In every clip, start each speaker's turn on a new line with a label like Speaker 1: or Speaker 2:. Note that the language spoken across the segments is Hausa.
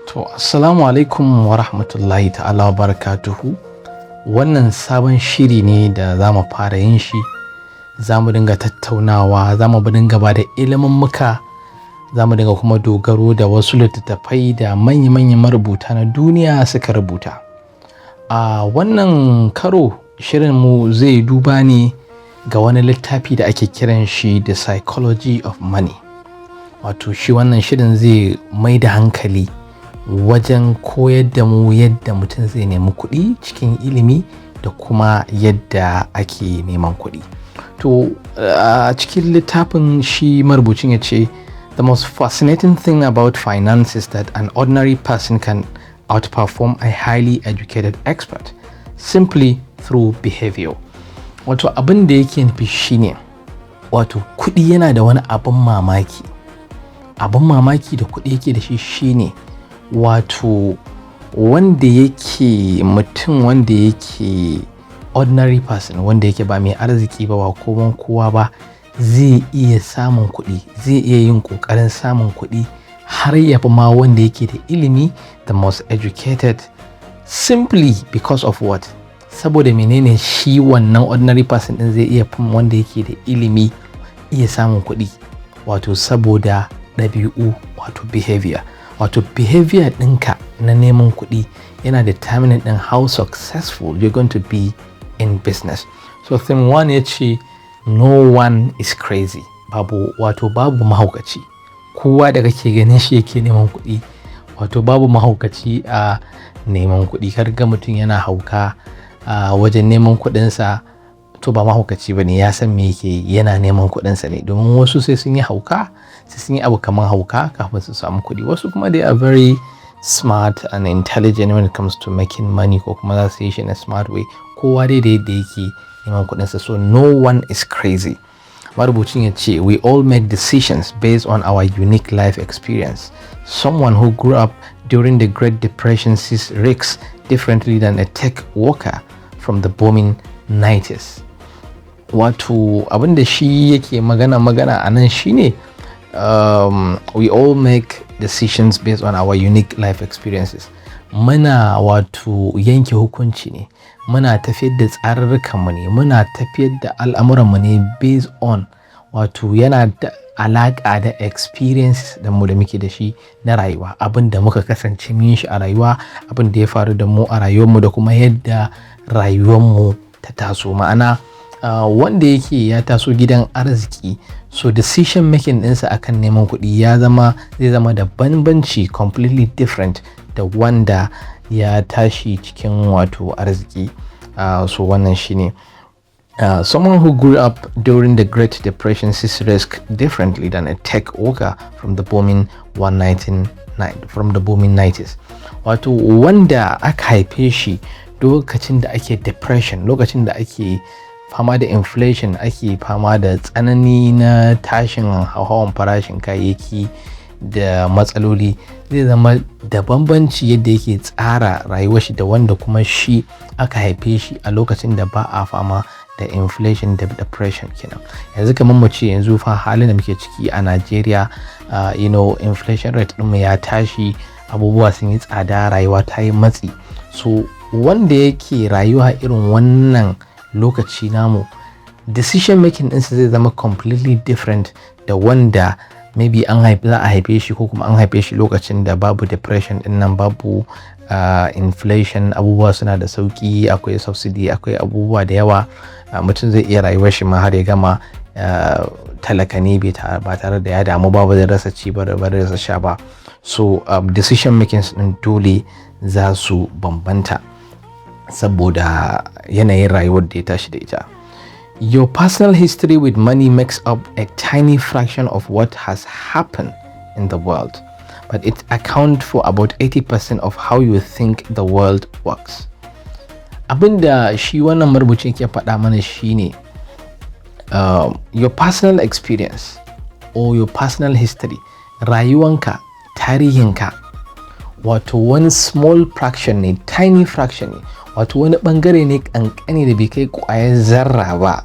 Speaker 1: To, assalamu alaikum wa rahmatullahi ta'ala wa barakatuhu. Wannan sabon shiri ne da za mu fara yin shi. Za mu dinga tattaunawa, za mu dinga ba da muka, za mu dinga kuma dogaro da wasu littattafai da manya-manyan marubuta na duniya suka rubuta. A wannan karo, shirinmu zai duba ne ga wani littafi da ake kiran shi The Psychology of Money. Wato shi wannan shirin zai mai da hankali wajen koyar da mu yadda mutum zai nemi kuɗi cikin ilimi da kuma yadda ake neman kuɗi. To, a cikin littafin, shi marubucin ya ce, "The most fascinating thing about finance is that an ordinary person can outperform a highly educated expert simply through behavior." Wato abin da yake nufi shine, wato kuɗi yana da wani abin mamaki. Abin mamaki da kuɗi yake da shi shine, wato wanda yake mutum, wanda yake ordinary person, wanda yake ba mai arziki ba, ba kowan kowa ba, zai iya samun kuɗi, zai iya yin ƙoƙarin samun kuɗi har ya fi ma wanda yake da ilimi, the most educated, simply because of what? Saboda menene shi wannan ordinary person din zai iya fin wanda yake da ilimi iya samun kuɗi? Wato saboda ɗabi'u, wato behavior. Wato behavior ɗinka na neman kuɗi yana determining ɗin how successful you're going to be in business. So theme one ya ce, "No one is crazy." Babu, wato babu mahaukaci. Kowa da kake ganin shi yake neman kuɗi, wato babu mahaukaci a neman kuɗi. Kar ga mutum yana hauka a wajen neman kuɗinsa, to ba mahaukaci ba ne, ya san me yake, yana neman kuɗinsa ne. Domin wasu sai sun yi hauka, sai sun yi abu kamar hauka kafin su samu kuɗi. Wasu kuma they are very smart and intelligent when it comes to making money, ko kuma za su yi shi in a smart way. Kowa dai da yadda yake neman kuɗinsa. So no one is crazy. Marubucin ya ce, "We all make decisions based on our unique life experience. Someone who grew up during the Great Depression sees risks differently than a tech worker from the booming 90s." Wato abinda shi yake magana a nan shine, we all make decisions based on our unique life experiences. Muna wato yanke hukunci ne, muna tafiyar da tsarurrukanmu ne, muna tafiyar da al'amuranmu ne based on, wato yana da alaƙa da experience da mu da muke da shi na rayuwa, abin da muka kasance mun shi a rayuwa, abin da ya faru da mu a rayuwarmu, da kuma yadda rayuwarmu ta taso. Ma'ana, wanda yake ya taso gidan arziki, so decision making ɗinsa akan neman kuɗi ya zama zai zama da bambanci, completely different da wanda ya tashi cikin wato arziki. So wannan shine. Someone who grew up during the Great Depression sees risk differently than a tech worker from the booming 90s. Wato wanda aka haife shi lokacin da ake depression, lokacin da ake fama da inflation, ake fama da tsanani na tashin hauhawan farashin kayayyaki da matsaloli, zai zama da bambanci yadda yake tsara rayuwar shi da wanda kuma shi aka haife shi a lokacin da ba a fama da inflation da depression kenan. Yanzu kamar mu ce yanzu fa halin da muke ciki a Najeriya, inflation rate ɗinmu ya tashi, abubuwa sun yi tsada, rayuwa ta yi matsi. So wanda yake rayuwa irin wannan lokaci namu, decision making ɗinsa zai zama completely different da wanda maybe an haifi za a haife shi ko kuma an haife shi lokacin da babu depression din nan, babu inflation, abubuwa suna da sauki, akwai subsidy, akwai abubuwa da yawa. Mutum zai iya rayuwar shi ma har ya gama talaka ne, ba tare da ya damu ba, ba zai rasa ci ba, ba zai rasa sha ba. So decision making din dole za su bambanta saboda yanayin rayuwar da ya tashi da ita. "Your personal history with money makes up a tiny fraction of what has happened in the world, but it accounts for about 80% of how you think the world works." Abinda shi wannan marubucin ke faɗa mana shine, your personal experience or your personal history, rayuwanka, tarihinka, wato wani small fraction ne, tiny fraction ne, wato wani bangare ne kankani da bai kai kwayar zarra ba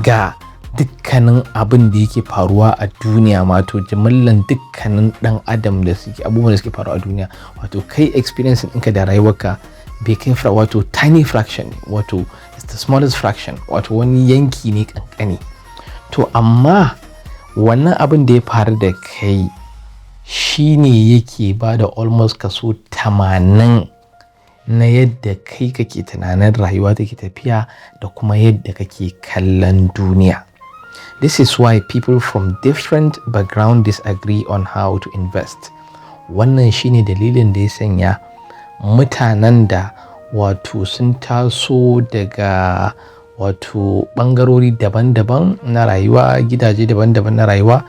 Speaker 1: ga Dukkanin abin da yake faruwa a duniya, wato jimillan dukkanin dan adam da suke, abubuwan da suke faruwa a duniya, wato kai experience ɗinka da rayuwarka bai kai wato tiny fraction ne, wato it's the smallest fraction, wato wani yanki ne kankani. To amma wannan abin da ya faru da kai shine yake ba da almost kaso 80 na yadda kai kake tunanin rayuwa take tafiya da kuma yadda kake kallon duniya. This is why people from different background disagree on how to invest. Wannan shine dalilin da ya sanya mutanen da wato sun taso daga wato ɓangarori daban-daban na rayuwa, gidaje daban-daban na rayuwa,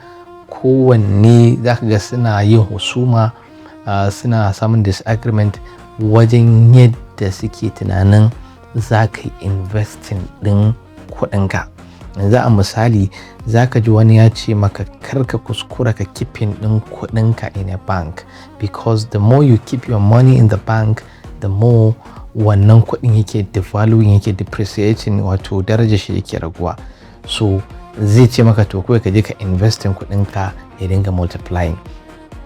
Speaker 1: kowanne za ka ga suna yin husuma, suna samun disagreement wajen yadda suke tunanin za ka yi investing ɗin kuɗinka. Yanzu a misali, za ka ji wani ya ce maka kar ka kuskura ka keeping ɗin kuɗinka in a bank, because the more you keep your money in the bank, the more wannan kuɗin yake devaluing, yake depreciating, wato darajar shi yake raguwa. So zai ce maka to kawai ka je ka investing kuɗinka ya dinga multiplying.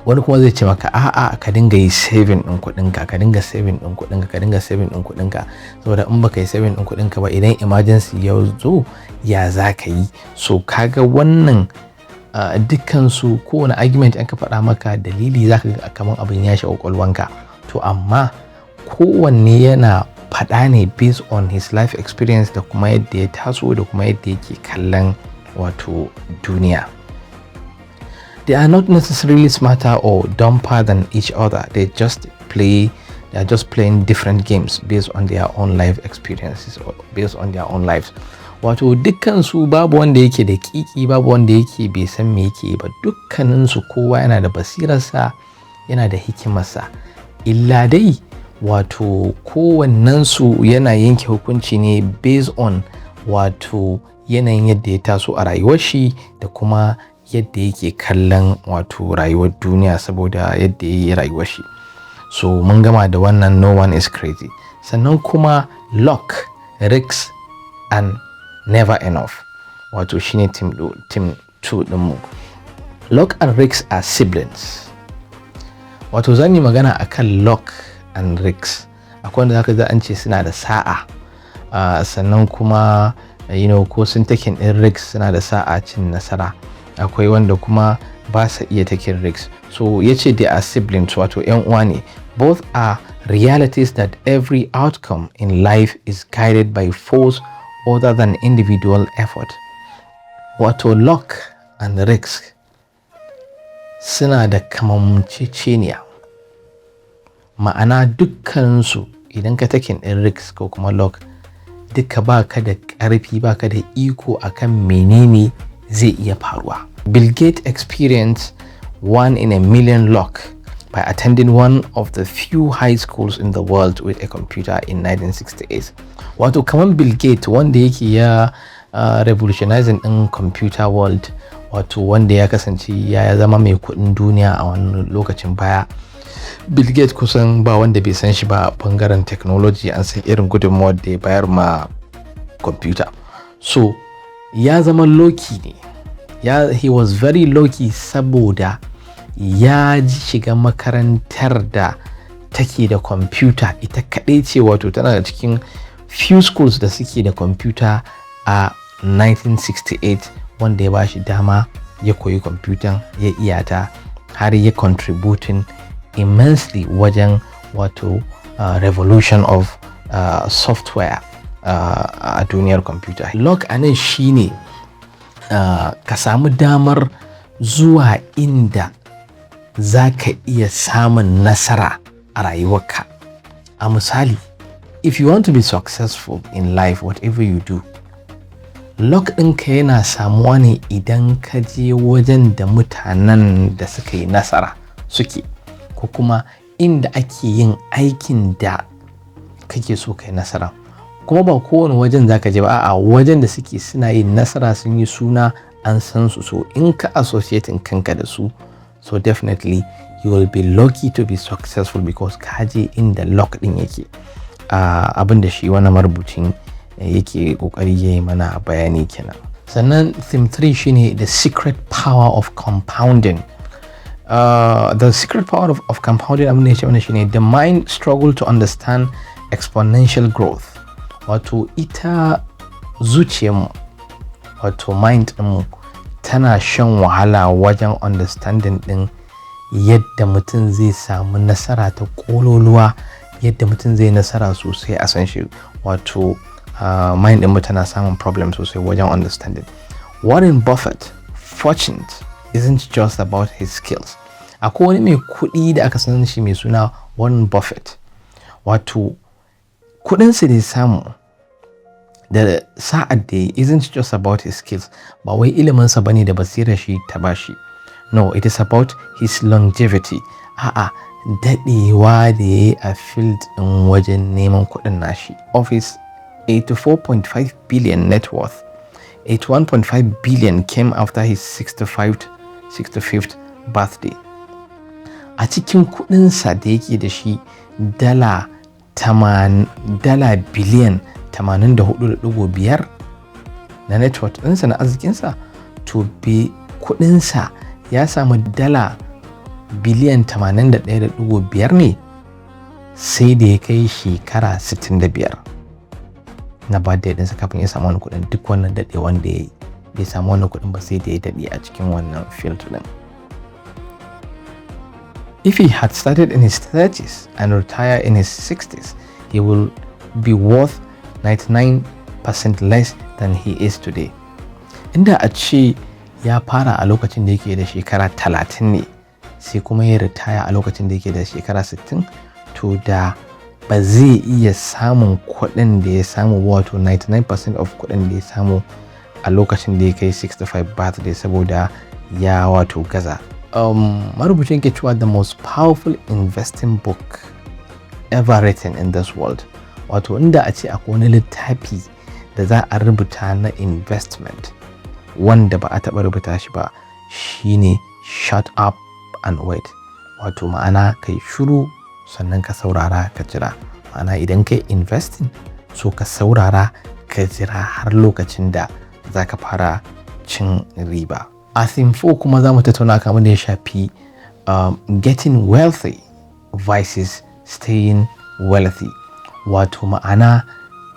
Speaker 1: Wani kuma zai ce maka a'a, ka dinga yi saving ɗin kuɗinka, ka dinga saving ɗin kuɗinka, ka dinga saving ɗin kuɗinka, saboda in baka yi saving ɗin kuɗinka ba, idan emergency ya zo, ya za ka yi? So kaga wannan dukkansu kowane argument in ka faɗa maka dalili, za ka ga kamar abin ya shiga ƙwaƙwalwanka. To amma kowanne yana faɗa ne based on his life experience da kuma yadda ya taso da kuma yadda yake kallon wato duniya. They are not necessarily smarter or dumber than each other. They are just playing different games based on their own life experiences or based on their own lives. Wato dukkansu babu wanda yake da kiki, babu wanda yake bai san me yake ba. Dukkaninsu kowa yana da basirarsa, yana da hikimarsa. Illa dai wato kowannensu yana yanke hukunci ne based on wato yanayin yadda ya taso a rayuwar shi da kuma yadda yake kallon wato rayuwar duniya, saboda yadda ya yi rayuwar shi. So mun gama da wannan "no one is crazy". Sannan kuma luck, risk and never enough, wato shine theme 2 ɗinmu. Luck and risk are siblings. Wato za mu yi magana akan luck and risk. Akwai wanda zaka ga an ce suna da sa'a, sannan kuma ko sun taking ɗin risk, suna da sa'a cin nasara. Akwai wanda kuma ba sa iya taking risk. So ya ce they are siblings, wato yan uwa ne. Both are realities that every outcome in life is guided by force other than individual effort. Wato luck and risk suna da kamanceceniya, ma'ana dukkansu idan ka taking ɗin risk ko kuma luck, duka baka da ƙarfi, baka da iko akan menene zai iya faruwa. Bill Gates experienced one in a million luck by attending one of the few high schools in the world with a computer in 1968. Wato kamar Bill Gates, wanda yake ya revolutionizing ɗin computer world, wato wanda ya kasance ya zama mai kuɗin duniya a wani lokacin baya. Bill Gates kusan ba wanda bai san shi ba a bangaren technology, an san irin gudunmawar da ya bayar ma computer. So ya zama lucky ne ya, he was very lucky saboda ya shiga makarantar da take da computer, ita kaɗai ce, wato tana da cikin few schools da suke da computer a 1968, wanda ya ba shi dama ya koyi kwamfutan, ya iya ta, har ya contributing immensely wajen wato revolution of software a duniyar kwamfuta. Luck a nan shine ka samu damar zuwa inda za ka iya samun nasara a rayuwarka. A misali, if you want to be successful in life, whatever you do, luck ɗinka yana samuwa ne idan ka je wajen da mutanen da suka yi nasara suke, ko kuma inda ake yin aikin da kake so ka yi nasara. Kuma ba kowane wajen za ka je ba, a'a, wajen da suke suna yin nasara, sun yi suna, an san su. So in ka associating kanka da su, so definitely you will be lucky to be successful because ka je inda luck ɗin yake. Abin da shi wani marubucin yake kokari ya yi mana bayani kenan. Sannan theme 3 shine the secret power of compounding. The secret power of compounding, abin da ya ce mana shine the mind struggle to understand exponential growth. Wato ita zuciyarmu, wato mind ɗinmu, tana shan wahala wajen understanding ɗin yadda mutum zai samu nasara ta ƙololuwa, yadda mutum zai nasara sosai a san shi. Wato mind ɗinmu tana samun problem sosai wajen understanding. Warren Buffett fortune isn't just about his skills. Akwai wani mai kuɗi da aka san shi mai suna Warren Buffett. Wato kuɗinsa da ya samu da sa'ad da isn't just about his skills, ba wai iliminsa bane da basirar shi ta bashi. No, it is about his longevity. A'a, daɗewa da ya yi a field ɗin wajen neman kuɗin nashi. Of his 84.5 billion net worth, 81.5 billion came after his 65th birthday. A cikin kuɗinsa da yake da shi dala biliyan 84.5 na net worth ɗinsa, na arzikinsa, to bi kuɗinsa ya samu dala biliyan 81.5 ne sai da ya kai shekara 65 na birthday ɗinsa kafin ya samu wani kuɗin. Duk wannan daɗe wanda ya yi, bai samu wannan kuɗin ba sai da ya daɗe a cikin wannan field ɗin. If he had started in his 30s and retired in his 60s, he will be worth 99% less than he is today. Inda a ce ya fara a lokacin da yake da shekara 30 ne, sai kuma ya ritaya a lokacin da yake da shekara 60, to da ba zai iya samun kuɗin da ya samu, wato 99% of kuɗin da ya samu a lokacin da ya kai 65 birthday, saboda ya wato gaza. Marubucin ke cewa the most powerful investing book ever written in this world. Wato inda a ce akwai wani littafi da za a rubuta na investment wanda ba a taɓa rubuta shi ba, shine Shut Up and Wait. Wato ma'ana kai shiru sannan ka saurara, ka jira. Ma'ana idan kai investing, so ka saurara, ka jira har lokacin da za ka fara cin riba. A theme 4 kuma za mu tattauna kamar da ya shafi getting wealthy versus staying wealthy. Wato ma'ana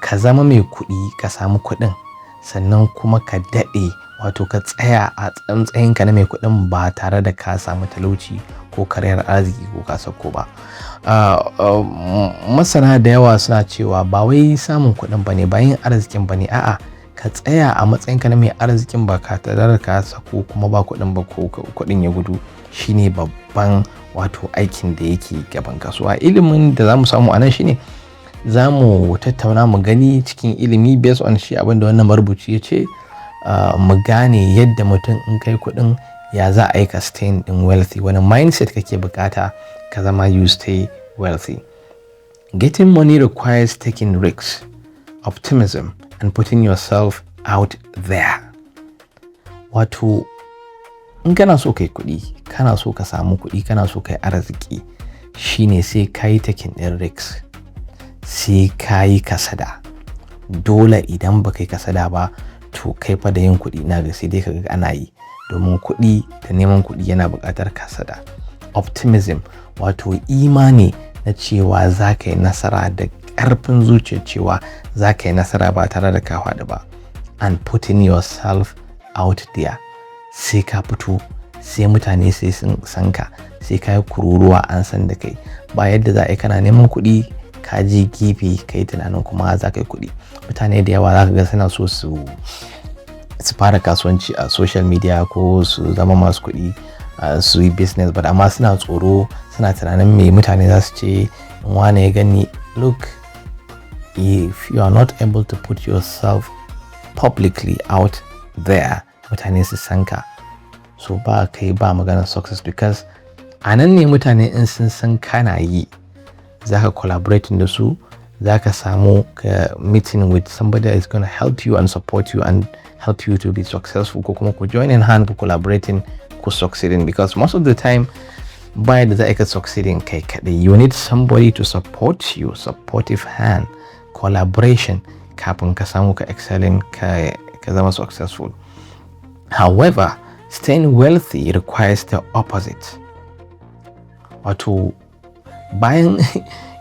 Speaker 1: ka zama mai kuɗi, ka samu kuɗin, sannan kuma ka daɗe, wato ka tsaya a tsayinka na mai kuɗin ba tare da ka samu talauci ko karyar arziki ko ka sauko ba. Masana da yawa suna cewa ba wai samun kuɗin ba ne, ba yin arzikin ba ne, a'a, ka tsaya a matsayinka na mai arzikin ba ka tare da ka sako kuma ba kuɗin ba ko kuɗin ya gudu, shine babban wato aikin da yake gaban kasuwa. Ilimin da za mu samu a nan shine za mu tattauna mu gani cikin ilimi, based on shi abin da wannan marubuci ya ce, mu gane yadda mutum in kai kuɗin, ya za a yi ka stay in wealthy, wani mindset kake bukata ka zama you stay wealthy. Getting money requires taking risks, optimism and putting yourself out there. Wato in kana so kai kuɗi, kana so ka samu kuɗi, kana so kai arziki, shine sai ka yi taking ɗin risks, sai ka yi kasada. Dole idan ba kai kasada ba, to kai fa da yin kuɗi na ga sai dai kaga ana yi, domin kuɗi da neman kuɗi yana buƙatar kasada. Optimism, wato imani na cewa za ka yi nasara, da ƙarfin zuciya cewa za ka yi nasara ba tare da ka faɗi ba. And putting yourself out there, sai ka fito, sai mutane sai sun san ka, sai ka yi kururuwa an san da kai. Ba yadda za a yi kana neman kuɗi ka je gefe ka yi tunanin kuma za ka yi kuɗi. Mutane da yawa za ka ga suna so su fara kasuwanci a social media ko su zama masu kuɗi, su yi business, but amma suna tsoro, suna tunanin me mutane za su ce in wane ya gani. Look, if you are not able to put yourself publicly out there, mutane su san ka, so ba kai ba maganar success, because a nan ne mutane in sun san kana yi, za ka collaborating da su, za ka samu ka meeting with somebody that is going to help you and support you and help you to be successful, ko kuma ku join in hand, ku collaborating, ku succeeding, because most of the time ba yadda za a ka succeeding kai kaɗai. You need somebody to support you, supportive hand, collaboration, kafin ka samu ka excelling, ka Ka zama successful. However, staying wealthy requires the opposite. Wato bayan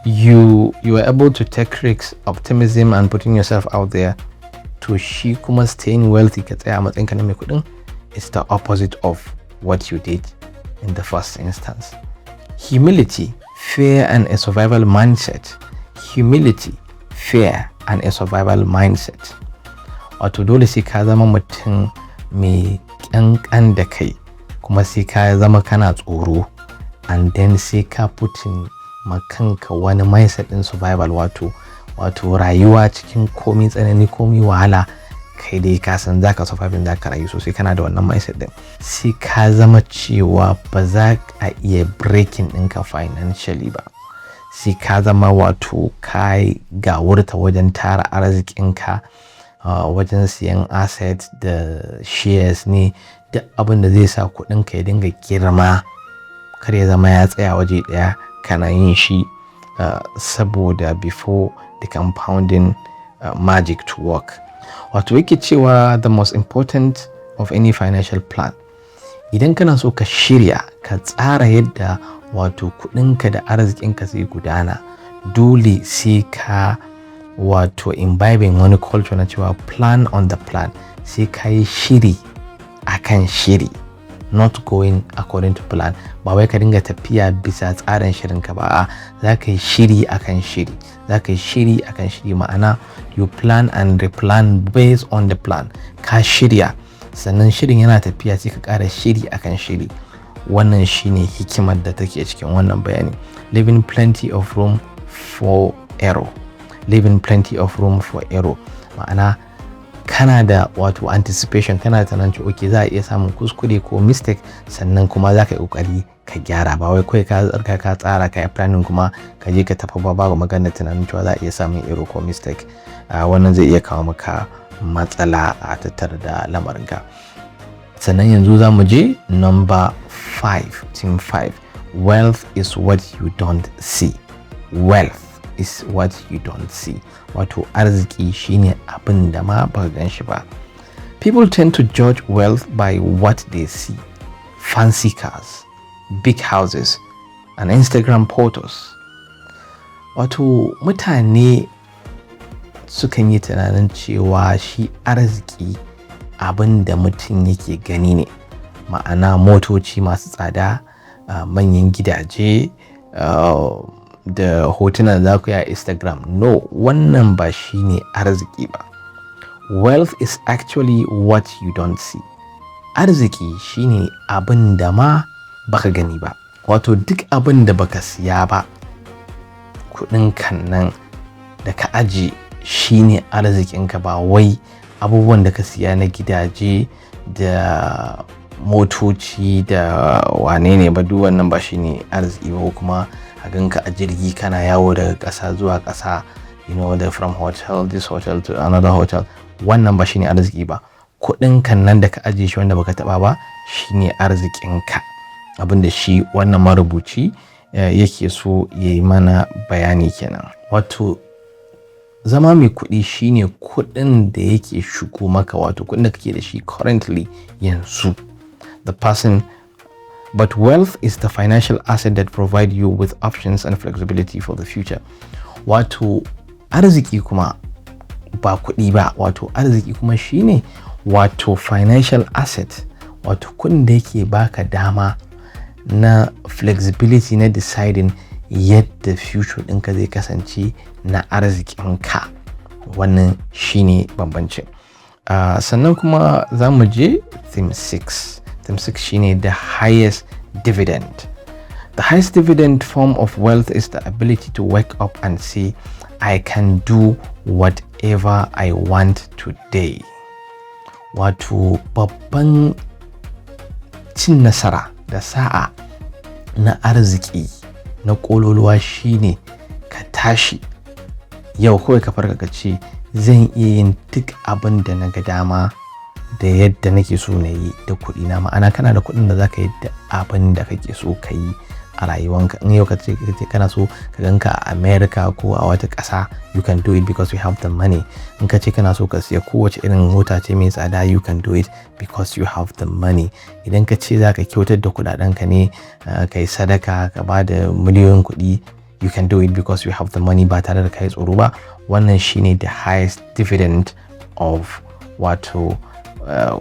Speaker 1: you are able to take risks, optimism and putting yourself out there, to shi kuma staying wealthy, ka tsaya a matsayinka na mai kuɗin, it's the opposite of what you did in the first instance. Humility, fear and a survival mindset. Humility, fear and a survival mindset. Wato dole sai ka zama mutum mai ƙanƙan da kai, kuma sai ka zama kana tsoro, and then sai ka putting ma kanka wani mindset ɗin survival, wato rayuwa cikin komi tsanani, komi wahala, kai dai ka san zaka survive, zaka rayu sosai. Kana da wannan mindset din, sai ka zama cewa ba za a iya breaking ɗinka financially ba. Sai ka zama wato ka gawurta wajen tara arzikinka, wajen siyan asset da shares ne, duk abin da zai sa kuɗinka ya dinga girma, kar ya zama ya tsaya waje ɗaya, kana yin shi, saboda before the compounding magic to work. Wato yake cewa the most important of any financial plan, idan kana so ka shirya, ka tsara yadda wato kudinka da arzikinka zai gudana, dole sai ka wato imbibing wani culture na cewa plan on the plan. Sai ka yi shiri akan shiri, not going according to plan. Ba wai ka dinga tafiya bisa tsarin shirinka ba, a za ka yi shiri akan shiri, za ka yi shiri akan shiri. Ma'ana, you plan and replan based on the plan. Ka shirya, sannan shirin yana tafiya, sai ka ƙara shiri akan shiri. Wannan shine hikimar da take cikin wannan bayani. Leaving plenty of room for error. Leaving plenty of room for error, ma'ana kana da wato anticipation, kana da tunanin cewa okay, za a iya samun kuskure ko mistake, sannan kuma za ka yi kokari ka gyara. Ba wai kawai ka tsarka, ka tsara, ka yi planning, kuma ka je ka tafi ba, babu magana tunanin cewa za a iya samun error ko mistake. Wannan zai iya kawo maka matsala a tattare da lamarinka. Sannan yanzu za mu je number 5, theme 5: wealth is what you don't see. Wealth is what you don't see. Wato arziki shine abin da ma baka gan shi ba. People tend to judge wealth by what they see: fancy cars, big houses and Instagram photos. Wato mutane sukan yi tunanin cewa shi arziki abin da mutum yake gani ne, ma'ana motoci masu tsada, manyan gidaje, da hotunan za ku yi a Instagram. No, wannan ba shi ne arziki ba. Wealth is actually what you don't see. Arziki shine abin da ma baka gani ba. Wato duk abin da baka siya ba, kudin kan nan da ka aji shine arzikinka, ba wai abubuwan da ka siya na gidaje da motoci da wane ne ba. Duk wannan ba shine arziki ba. Kuma a ganka a jirgi kana yawo daga ƙasa zuwa ƙasa, the from hotel, this hotel to another hotel, wannan ba shine arziki ba. Kuɗin kan nan da ka ajiye shi wanda baka taba ba shine arzikinka. Abinda shi wannan marubuci yake so ya yi mana bayani kenan. Wato zama mai kuɗi shine kuɗin da yake shigo maka, wato kuɗin da kake da shi currently yanzu. The person. But wealth is the financial asset that provide you with options and flexibility for the future. Wato arziki kuma ba kuɗi ba, wato arziki kuma shine wato financial asset, wato kuɗin da yake baka dama na flexibility na deciding yadda future ɗinka zai kasance na arzikinka. Wannan shine bambancin. Sannan kuma za mu je theme 6. Theme 6 shine the highest dividend. The highest dividend form of wealth is the ability to wake up and say, "I can do whatever I want today." Wato babban cin nasara da sa'a na arziki na ƙololuwa shine ka tashi yau kawai ka farka ka ce, "Zan iya yin duk abin da na ga dama da yadda nake so na yi da kuɗi na." Ma'ana, kana da kuɗin da za ka yi da abin da kake so ka yi. a rayuwanka. In yau ka ce kana so ka ganka a America ko a wata ƙasa, you can do it because you have the money. In ka ce kana so ka siya kowace irin mota ce mai tsada, you can do it because you have the money. Idan ka ce za ka kyautar da kuɗaɗenka ne, ka yi sadaka, ka ba da miliyoyin kuɗi, you can do it because you have the money, ba tare da kai tsoro ba. Wannan shine the highest dividend of wato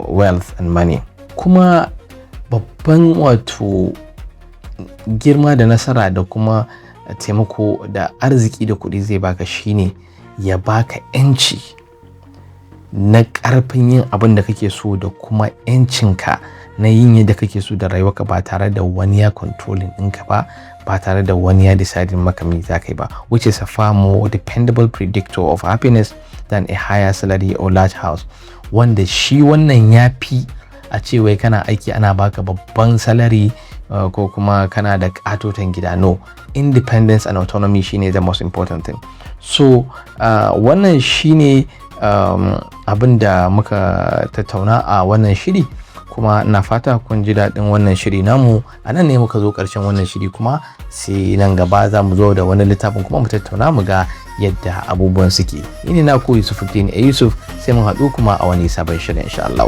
Speaker 1: wealth and money. Kuma babban wato girma da nasara da kuma taimako da arziki da kuɗi zai baka shine ya baka 'yanci na ƙarfin yin abin da kake so da kuma 'yancinka na yin yadda kake so da rayuwarka, ba tare da wani ya controlling ɗinka ba, ba tare da wani ya deciding maka me za ka yi ba, which is a far more dependable predictor of happiness than a higher salary or large house. Wanda shi wannan ya fi a ce wai kana aiki ana baka babban salary ko kuma kana da katotan gida. No, independence and autonomy shine the most important thing. So wannan shine abin da muka tattauna a wannan shiri, kuma ina fata kun ji daɗin wannan shiri namu. A nan ne muka zo ƙarshen wannan shiri, kuma sai nan gaba za mu zo da wani littafin kuma mu tattauna mu ga yadda abubuwan suke. Ni ne naku Yusufuddin A Yusuf. Sai mun haɗu kuma a wani sabon shirin, insha Allah.